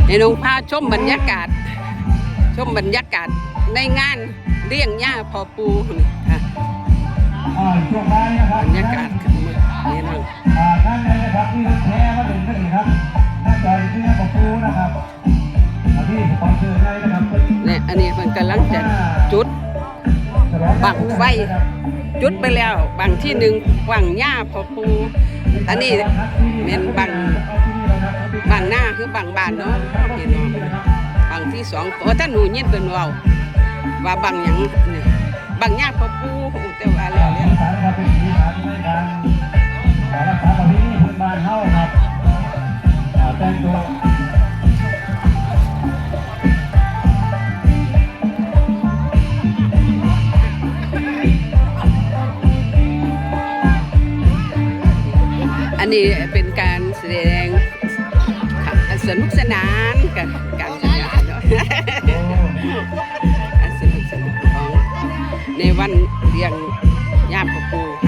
ໃຫ້ນ້ອງພາຊົມບັນຍາກາດ ຊົມບັນຍາກາດໃນງານລ້ຽງຍ່າພໍ່ປູ່ນີ້ ອ່າ ອ່າ ຊ່ວງທ້າຍນະຄັບ ບັນຍາກາດ ນີ້ນະ ອ່າ ງານໃຫຍ່ນະຄັບ ມີລົດແຫ່ມາເປັນຈັ່ງຊີ້ຄັບ ງານຈອຍຄືງານພໍ່ປູ່ນະຄັບ ອ່າ ມີສະປອນເຊີໃຫຍ່ນະຄັບ ແລະ ອັນນີ້ເພິ່ນກຳລັງຈະຈຸດ ບັ້ງໄຟ ຈຸດໄປແລ້ວບັ້ງທີໜຶ່ງ ບັ້ງຍ່າພໍ່ປູ່ ອັນນີ້ແມ່ນບັ້ງ ບັ້ງນາຄືບັ້ງບ້ານເນາະພີ່ນ້ອງ ບັ້ງທີສອງ ບໍ່ທັນຮູ້ຍິນເພິ່ນເວົ້າວ່າບັ້ງຫຍັງນີ້ ບັ້ງຍ່າພໍ່ປູ່ ແຕ່ວ່າແລ້ວ ເປັນສີສັນໃນການ ອ່າ ລັກສາປະເພນີພື້ນບ້ານເຮົາຄັບ ອ່າ ແຕ່ງຕົວ ອັນນີ້ເປັນການສະແດງ ສະໜຸກສະໜານ ການ ການສະໜຸກສະໜານຂອງ ໃນວັນລ້ຽງຍາມພໍ່ປູ່